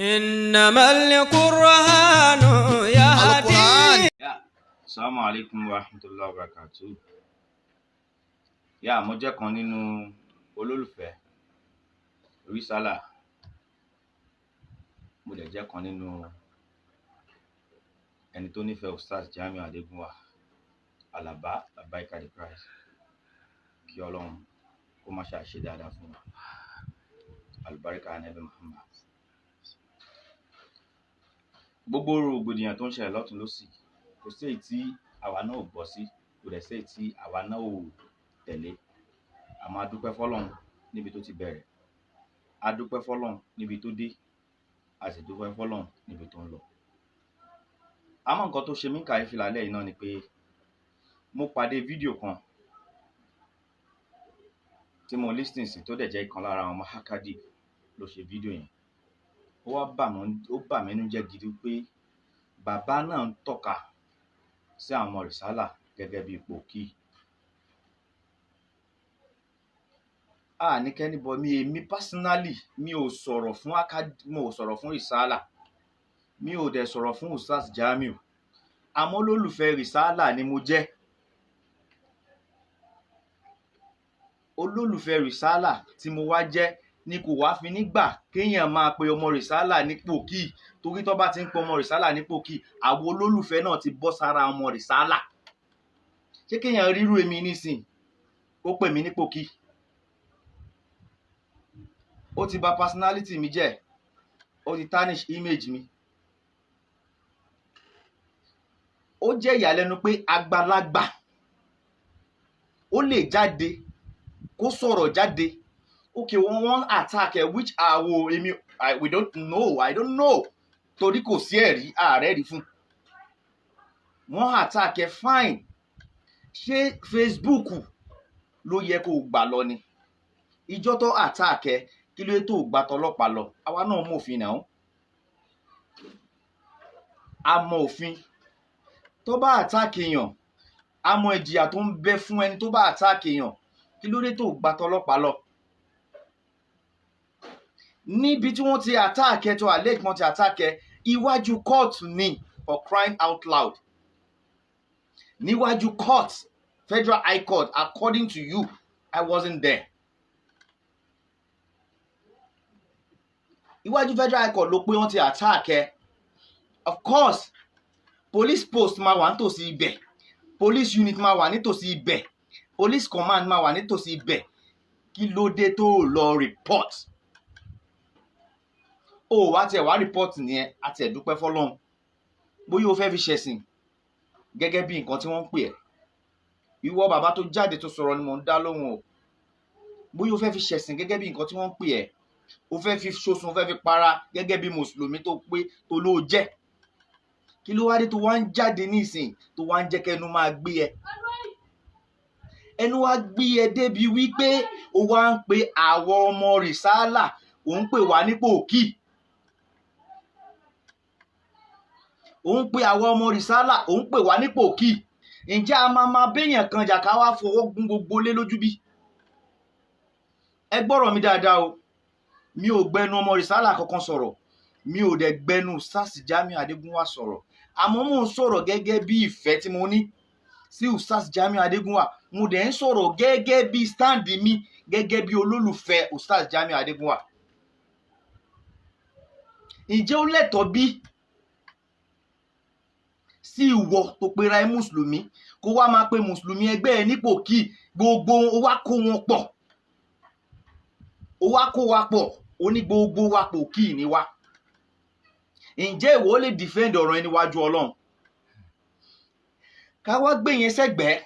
إنما القرآن يهدي. Alukur'an. Yeah. Assalamu alaikum wa rahmatullahi wa barakatuh. Yeah, mo jẹ́ kan nínú olólùfẹ́ Risala. Mo dẹ̀ jẹ́ kan nínú ẹni tó nífẹ̀ẹ́ Ustaz Jamiu Adégúnwà Alaba Labaika the Christ. Kí Ọlọ́run kó má ṣe àṣe dáadáa fún wa. Àlùbáríkà Ànábì Muhammad. Gbogbo rògbòdìyàn tó ń ṣẹlẹ̀ lọ́tùn lósì, kò sí èyí tí àwa náà ò gbọ́ sí, kò dẹ̀ sí èyí tí àwa náà ò tẹ̀lé. Àmọ́ a dúpẹ́ fọ́lọ́run níbi tó ti bẹ̀rẹ̀, a dúpẹ́ fọ́lọ́run níbi tó dé, a sì dúpẹ́ fọ́lọ́run níbi tó ń lọ. Àmọ́ nǹkan tó ṣe mí kàyéfì lálẹ́ yìí náà ni pé mo pàdé fídíò kan tí mo listen sí, tó dẹ̀ jẹ́ ìkan lára àwọn ọmọ Hakadib ló ṣe fídíò yẹn. Ó wá bà mí, ó bà mí nínú jẹ́ gidi pé bàbá náà ń tọ́ka sí àwọn ọmọ Risala gẹ́gẹ́ bí pòkí. A ní kẹ́ni bọ̀ mi, èmi personally, mi ò sọ̀rọ̀ fún Akad, mo ò sọ̀rọ̀ fún Risala, mi ò dẹ̀ sọ̀rọ̀ fún Ustaz Jamiu, àmọ́ olólùfẹ́ Risala ni mo jẹ́. Olólùfẹ́ Risala tí mo wá jẹ́ ni kò wá fi nígbà kéèyàn máa pe ọmọ Risala ní pòkí, torí tó bá ti ń pe ọmọ Risala ní pòkí, àwọn olólùfẹ́ náà ti bọ́ sára ọmọ Risala. Ṣé kéèyàn rírú èmi nísìn ó pè mí ní pòkí? Ó ti bà personality mi jẹ́, ó ti tarnish image mi. Ó jẹ́ ìyàlẹ́nu pé àgbàlagbà ó lè jáde kó sọ̀rọ̀ jáde. Okay, wọ́n attack ẹ, which àwo èmi, we don't know, I don't know, torí kò sí ẹ̀rí, ààrẹ rí fún. Wọ́n attack ẹ, fine. Ṣé Facebook ló yẹ kó o gbà lọ ni? Ìjọ tó attack ẹ, kí ló yẹ tó o gbà tọlọ́pàá lọ? Àwa náà mọ òfin náà, a mọ òfin. Tó bá attack èèyàn, a mọ ìjìyà tó ń bẹ fún ẹni tó bá attack èèyàn. Kí ló dé tó o gbà tọlọ́pàá lọ? Níbi tí wọ́n ti attack ẹ, tó allege wọ́n ti attack ẹ, iwájú court ni, for crying out loud. Níwájú court, Federal High Court, according to you, I wasn't there. Iwájú Federal High Court ló pé wọ́n ti attack ẹ. Of course, police post máa wà nítòsí ibẹ̀, police unit máa wà nítòsí ibẹ̀, police command máa wà nítòsí ibẹ̀. Kí ló dé tó lọ report? Ó wá tiẹ̀ wá report nìyẹn, àti ẹ̀ dúpẹ́ fọlọ́run. Bóyá o fẹ́ fi ṣẹ̀sìn gẹ́gẹ́ bí nǹkan tí wọ́n ń pè ẹ́, ìwọ bàbá tó jáde tó sọ̀rọ̀ ni mò ń dá lóhùn o. Bóyá o fẹ́ fi ṣẹ̀sìn gẹ́gẹ́ bí nǹkan tí wọ́n ń pè ẹ́, o fẹ́ fi ṣoṣun, o fẹ́ fi para gẹ́gẹ́ bí mùsùlùmí tó pé tó ló jẹ́, kí ló wá dé tó wá ń jáde nísìn, tó wá ń jẹ́ kẹ́nu máa gbé ẹ? Ẹnu wá gbé ẹ débi wípé o wá ń pe àwọn ọmọ Risala, ò ń pè wá ní pòkì, ò ń pe àwọn ọmọ Risala, ò ń pè wá ní pòkì. Ǹjẹ́ a máa máa béèyàn kan jà ká wá fọwọ́ gún gbogbo lé lójú bí? Ẹ gbọ́rọ̀ mi dáadáa o. Mi ò gbẹnu ọmọ Risala kankan sọ̀rọ̀, mi ò dẹ̀ gbẹnu Ustaz Jamiu Adégúnwà sọ̀rọ̀, àmọ́ mò ń sọ̀rọ̀ gẹ́gẹ́ bí ìfẹ́ tí mo ní sí Ustaz Jamiu Adégúnwà. Mo dẹ̀ ń sọ̀rọ̀ gẹ́gẹ́ bí stand mi gẹ́gẹ́ bí olólùfẹ́ Ustaz Jamiu Adégúnwà. Ǹjẹ́ ó lẹ́tọ̀ọ́ bí sí ìwọ tó pera ẹ mùsùlùmí kó wá máa pe mùsùlùmí ẹgbẹ́ ẹ nípò kí gbogbo ó wá kó wọn pọ̀, ó wá kó wa pọ̀, ó ní gbogbo wa pò kí ni wá? Ǹjẹ́ ìwọ lè defend ọ̀rọ̀ ẹ níwájú Ọlọ́run? Ká wá gbé yẹn sẹ́gbẹ̀ẹ́,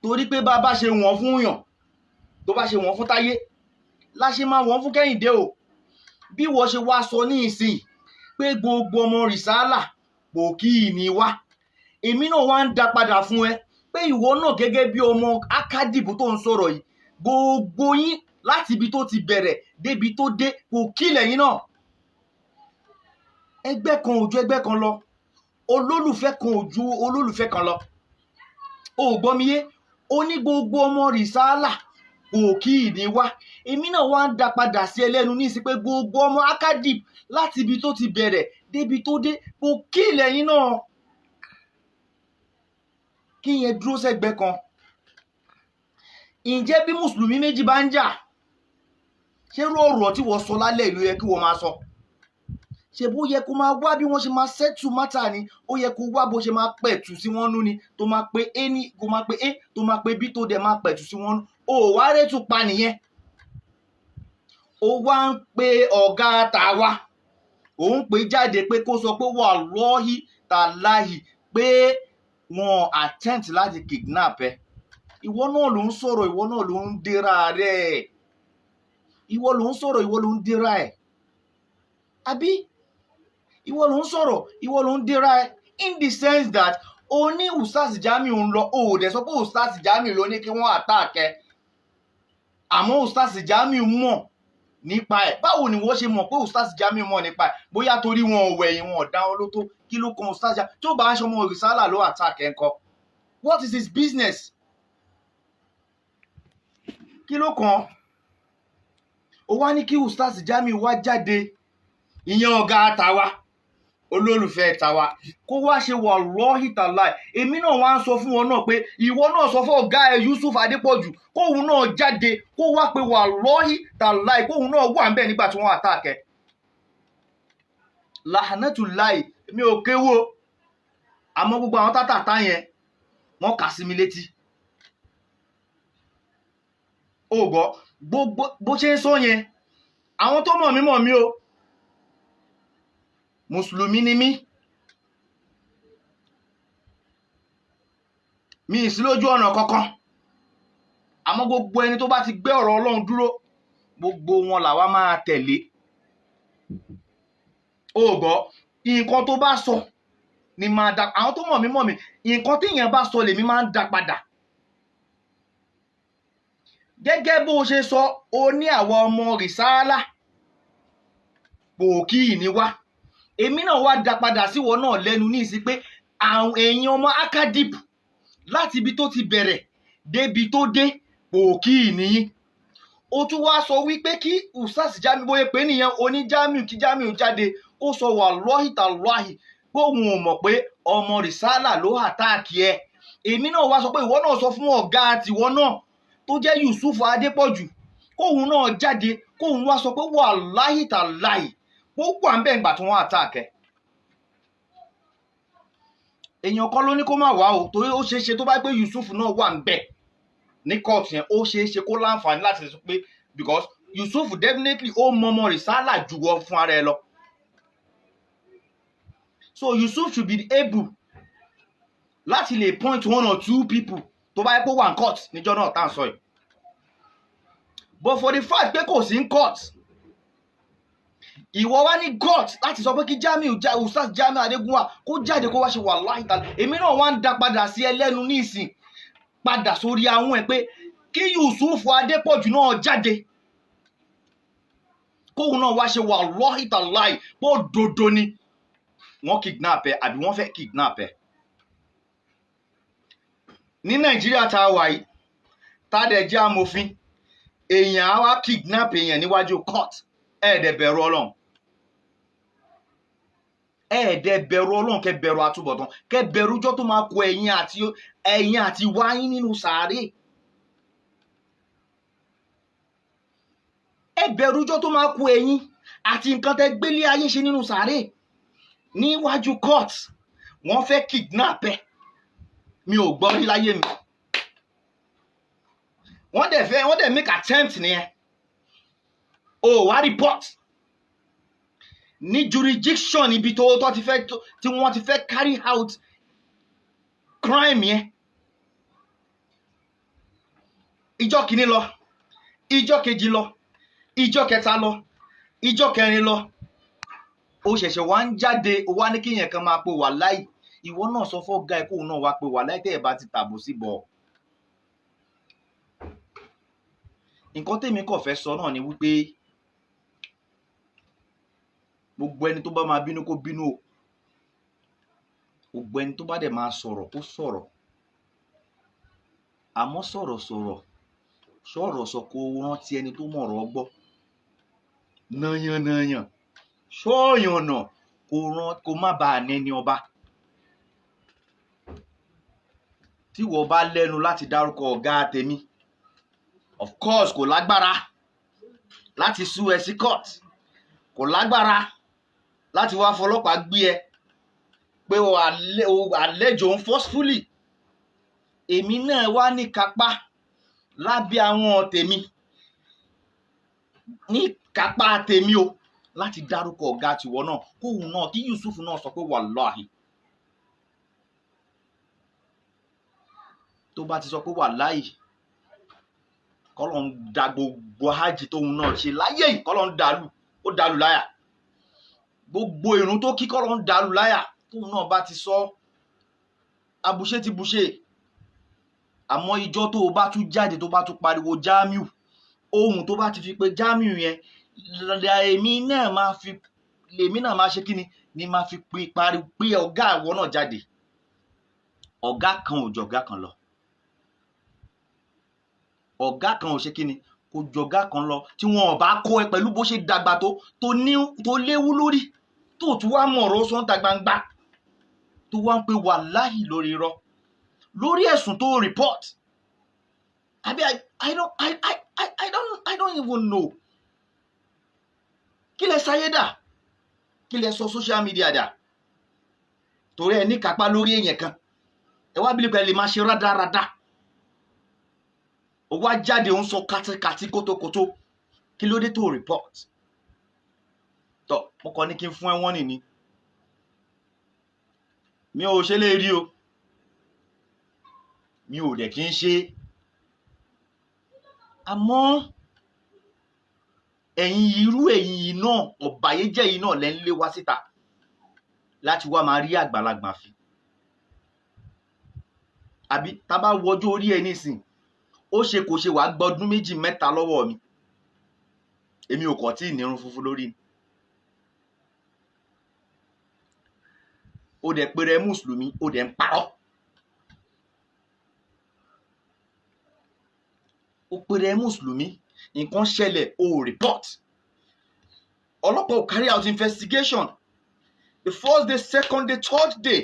torí pé bá a bá ṣe wọ̀n fún yàn, tó bá ṣe wọ̀n fún Táyé la ṣe máa wọ̀n fún Kẹ́hìndé o. Bí wọ́n ṣe wá sọ ní ìsìn pé gbogbo ọmọ Risala pòkí ni wá, èmi náà wá ń dá padà fún ẹ pé ìwọ náà gẹ́gẹ́ bí ọmọ akádìbò tó ń sọ̀rọ̀ yìí, gbogbo yín láti ibi tó ti bẹ̀rẹ̀ débi tó dé, pòkí lẹ́yìn náà. Ẹgbẹ́ kan ò ju ẹgbẹ́ kan lọ, olólùfẹ́ kan ò ju olólùfẹ́ kan lọ. O ò gbọ́ mi yé? Ó ní gbogbo ọmọ Risala Pòkì ní wá. Èmi náà wá ń dá padà sí ẹlẹ́nu ní ìsìn pé gbogbo ọmọ ACADIP, láti ibi tó ti bẹ̀rẹ̀ débi tó dé, pòkì lẹ́yìn náà. Kí yẹn dúró sẹ́gbẹ́ kan. Ǹjẹ́ bí mùsùlùmí méjì bá ń jà, ṣé irú ọ̀rọ̀ tí wọ́n sọ lálẹ́ ìlú yẹ kí wọ́n máa sọ? Ṣe bó yẹ kó máa wá bí wọ́n ṣe máa settle matter ni? Ó yẹ kó wá bó ṣe máa pẹ̀tù sí wọn nú ni, tó máa pe A ní, kó máa pe A, tó máa pe B, tó dẹ̀ máa pẹ̀tù sí wọn nú. Ó wá rétù pa nìyẹn. Ó wá ń pe ọ̀gá tàwa, òun pè jáde pé kó sọ pé wàlọ́hì tàláhì pé wọn attempt láti kidnap ẹ. Ìwọ náà ló ń sọ̀rọ̀, ìwọ náà ló ń dera rẹ̀. Ìwọ ló ń sọ̀rọ̀, ìwọ ló ń dera ẹ̀. Àbí ìwọ ló ń sọ̀rọ̀, ìwọ ló ń dera ẹ̀, in the sense that o ní Ustaz Jamiu ń lọ, o ò dẹ̀ sọ pé Ustaz Jamiu ló ní kí wọ́n attack ẹ, àmọ́ Ustaz Jamiu mọ̀ nípa ẹ̀. Báwo ni wọ́n ṣe mọ̀ pé Ustaz Jamiu mọ̀ nípa ẹ̀? Bóyá torí wọn ò wẹ̀yìn, wọn ò dá wọn lótó. Kí ló kan Ustaz Jamiu? Tó bá aṣọ ọmọ Risala ló attack ẹ̀ ńkọ́? What is his business? Kí ló kàn? Ó wá ní kí Ustaz Jamiu wá jáde, ìyẹn ọ̀gá tàwa, olólùfẹ́ tàwa, kó wá ṣe wàlọ́hì tàláì. Èmi náà wá ń sọ fún wọn náà pé ìwọ náà sọ fún ọ̀gá ẹ Yusuf Adépọ̀jù kóun náà jáde, kó wá pé wàlọ́hì tàláì kóun náà wà ń bẹ̀ nígbà tí wọ́n attack ẹ̀. Làhánátùláì, mi ò kéwò, àmọ́ gbogbo àwọn tátàtà yẹn, wọ́n kà sí mi létí. Ó gbọ́ gbogbo bó ṣe ń sọ yẹn. Àwọn tó mọ̀ mí mọ̀ mí o. Mùsùlùmí ni mí, mi ì sí lójú ọ̀nà kankan, àmọ́ gbogbo ẹni tó bá ti gbé ọ̀rọ̀ Ọlọ́run dúró, gbogbo wọn làwa máa tẹ̀lé. Ó gbọ́, nǹkan tó bá sọ ni máa da. Àwọn tó mọ̀ mí mọ̀ mí. Nǹkan téèyàn bá sọ lèmi máa ń dá padà. Gẹ́gẹ́ bó ṣe sọ, o ní àwọn ọmọ Rìsáálà pòkì ní wá. Èmi náà wá dá padà síwọ náà lẹ́nu ní ìsìn pé àwọn èèyàn ọmọ ACADIP, láti ibi tó ti bẹ̀rẹ̀ débi tó dé, pòkì nìyí. Ó tún wá sọ wípé kí Ustaz Jamiu, bóyá pé nìyẹn oní Jamiu, kí Jamiu jáde kó sọ wàlọ́hì tàlọ́hì pé òun ò mọ̀ pé ọmọ Rìsálà ló attack ẹ̀. Èmi náà wá sọ pé ìwọ náà sọ fún ọ̀gá tiwọ náà tó jẹ́ Yusuf Adépọ̀jù kóun náà jáde, kóun wá sọ pé wàláhì tàláhì ó wà ń bẹ̀ ńgbà tí wọ́n attack ẹ̀. Èèyàn kan ló ní kó má wá o, torí ó ṣeé ṣe tó bá pé Yusuf náà wà ń bẹ̀ ní court yẹn, ó ṣeé ṣe kó láǹfààní láti sọ pé, because Yusuf definitely ó mọ ọmọ Rìsálà jù wọ fún ara ẹ lọ. So Yusuf should be able láti lè point one or two people tó bá yẹ kó wà ní court níjọ́ náà tá à ń sọ yìí. But for the fact pé kò sí ní court, ìwọ wá ní gut láti sọ pé kí Jamiu, Ustaz Jamiu Adégúnwà, kó jáde kó wá ṣe wàláhì tàlá. Èmi náà wá ń da padà sí ẹlẹ́nu ní ìsìn, padà sórí àwọn ẹ̀, pé kí Yusuf Adépọ̀jù náà jáde, kóun náà wá ṣe wàláhì tàláhì pé òdodo ni wọ́n kidnap ẹ àbí wọ́n fẹ́ kidnap ẹ. Ní Nàìjíríà tá a wà yìí, tá a dẹ̀ jẹ́ amòfin, èèyàn á wá kidnap èèyàn níwájú court. Ẹ̀ dẹ̀ bẹ̀rù Ọlọ́run, ẹ̀ dẹ̀ bẹ̀rù Ọlọ́run, kẹ́ bẹ̀rù àtúbọ̀tán, kẹ́ bẹ̀rù ọjọ́ tó máa kó ẹ̀yin àti wáyín nínú sàárè. Ẹ bẹ̀rù ọjọ́ tó máa kó ẹ̀yin àti nǹkan tẹ́ gbélé ayé ṣe nínú sàárè. Níwájú court, wọ́n fẹ́ kidnap ẹ. Mi ò gbọ́ rí láyé mi. Wọ́n dẹ̀ make attempt nìyẹn. O wá report ní jurisdiction ibi tó ti fẹ́, tí wọ́n ti fẹ́ carry out crime yẹn. Ìjọ́ kìíní lọ, ìjọ́ kejì lọ, ìjọ́ kẹta lọ, ìjọ́ kẹrin lọ, ó ṣẹ̀ṣẹ̀ wá ń jáde. Ó wá ní kéèyàn kan máa pe wàláì. Ìwọ náà sọ fọ́gá ẹ kóun náà wá pe wàláì tẹ́ ẹ̀ bá ti tàbò sí bọ̀. Nǹkan tèmi kàn fẹ́ sọ náà ni wípé gbogbo ẹni tó bá máa bínú, kó bínú o. Gbogbo ẹni tó bá dẹ̀ máa sọ̀rọ̀, kó sọ̀rọ̀. Àmọ́ sọ̀rọ̀sọ̀rọ̀ Sọ̀rọ̀ sọ kó rántí ẹni tó mọ̀rọ̀ gbọ́ nàyànnàyàn ṣọ́ọ̀yànnà kó rán kó má bàa nẹni ọba. Tí wọ́n bá lẹ́nu láti dárúkọ ọ̀gá tèmi, of course kò lágbára láti sú ẹ sí court, kò lágbára láti wá fọlọ́pàá gbé ẹ pé o àlejò ń forcefully. Èmi náà wá ní kápá lábẹ́ àwọn tèmi, ní kápá tèmi o, láti dárúkọ ọ̀gá tiwọ náà, kóun náà, kí Yusuf náà sọ pé wàláhì. Tó bá ti sọ pé wàláhì, kọ́lọ̀ ń da gbogbo hajj tóun náà ṣe láyé yìí, kọ́lọ̀ ń dàlù, ó dàlù láyà. Gbogbo ìrun tó kí, kọ́lọ̀ ń dàlù láyà. Tóun náà bá ti sọ, abùṣe ti bùṣe. Àmọ́ ìjọ tó o bá tún jáde, tó bá tún pariwo Jamiu, ohun tó bá ti fi pé Jamiu yẹn, lèmi náà máa fi, lèmi náà máa ṣe kíni ni máa fi pe pariwo pé ọ̀gá àwọ̀ náà jáde. Ọ̀gá kan ò jọ̀gá kan lọ. Ọ̀gá kan ò ṣe kíni, kò jọ̀gá kan lọ. Tí wọn ò bá kọ́ ẹ pẹ̀lú bó ṣe dàgbà tó, tó ní, tó léwu lórí, tó tún wá mọ̀ ọ̀rọ̀ sọ́ńtà gbangba, tó wá ń pe wàláhì lórí irọ́, lórí ẹ̀sùn tó report. Àbí I don't even know. Kí lẹ sáyé dà? Kí lẹ sọ social media dà? Torí ẹ ní kápá lórí èèyàn kan, ẹ wá bílípẹ̀ lè máa ṣe rádaràda. Ó wá jáde, ó ń sọ kátikàti kótókótó. Kí ló dé tó report? Tọ, mo kàn ní kí n fún ẹ wọ́n nìní. Mi ò ṣe lè rí o, mi ò dẹ̀ kí n ṣe. Àmọ́ ẹ̀yin, irú ẹ̀yin yìí náà, ọ̀bàyéjẹ́ yìí náà lẹ́ ń lé wá síta láti wá máa rí àgbàlagbà fi. Àbí tá a bá wọjú orí ẹ nísìn, ó ṣe kò ṣe, wàá gbọdún méjì mẹ́ta lọ́wọ́ mi. Èmi ò kàn tí ì nírun funfun lórí ni. Ó dẹ̀ péré mùsùlùmí, ó dẹ̀ ń parọ́. Ó péré mùsùlùmí, nǹkan ṣẹlẹ̀, ó report. Ọlọ́pàá ò carry out investigation the first day, second day, third day.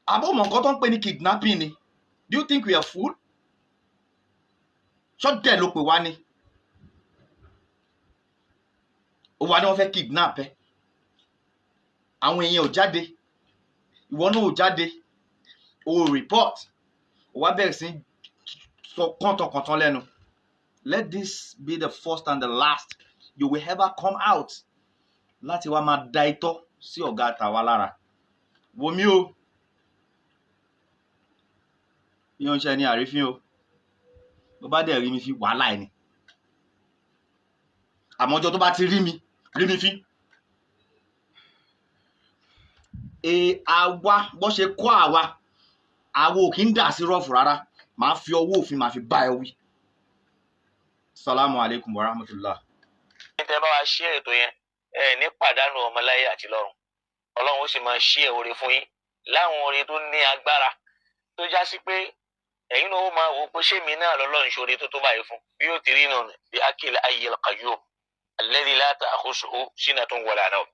Àbọ̀ mọ̀ nǹkan tó ń pè ní kidnapping ni. Do you think we are fool? Ṣọ́dẹ̀ ló pè wá ní. Ó wá ní wọ́n fẹ́ kidnap ẹ. Àwọn èèyàn ò jáde, ìwọ náà ò jáde, o report. Ó wá bẹ̀rẹ̀ sí sọ kọ́ńtànkọ́ńtàn lẹ́nu. Let this be the first and the last you will ever come out láti wá máa da itọ́ sí ọ̀gá àtàwa lára. Wò mí o, yóò ń ṣe ní àrífín o. Bó bá dẹ̀ rí mi fi, wàhálà ẹ̀ ni. Àmọ́ ọjọ́ tó bá ti rí mi, rí mi fín. Àwa bó ṣe kọ́ àwa, àwa ò kí ń dà sí rọ́ọ̀fù rárá. Màá fi ọwọ́ òfin, màá fi bá ẹ wí. Salamu alaikum wa rahmatullah. Tẹ́ bá wa ṣí ètò yẹn, ẹ ní pàdánù ọmọláyé àti lọ́run. Ọlọ́run ó sì máa ṣí ẹ̀ oore fún yín láwọn oore tó ní agbára tó já sí pé ẹ̀yin náà ó máa wò ó pé ṣé mi náà lọ́lọ́run ṣoore tó tó báyìí fún. Bí ó ti rí nù bí akil ayyil qayyum alladhi la ta'khusuhu sinatun wala nawm.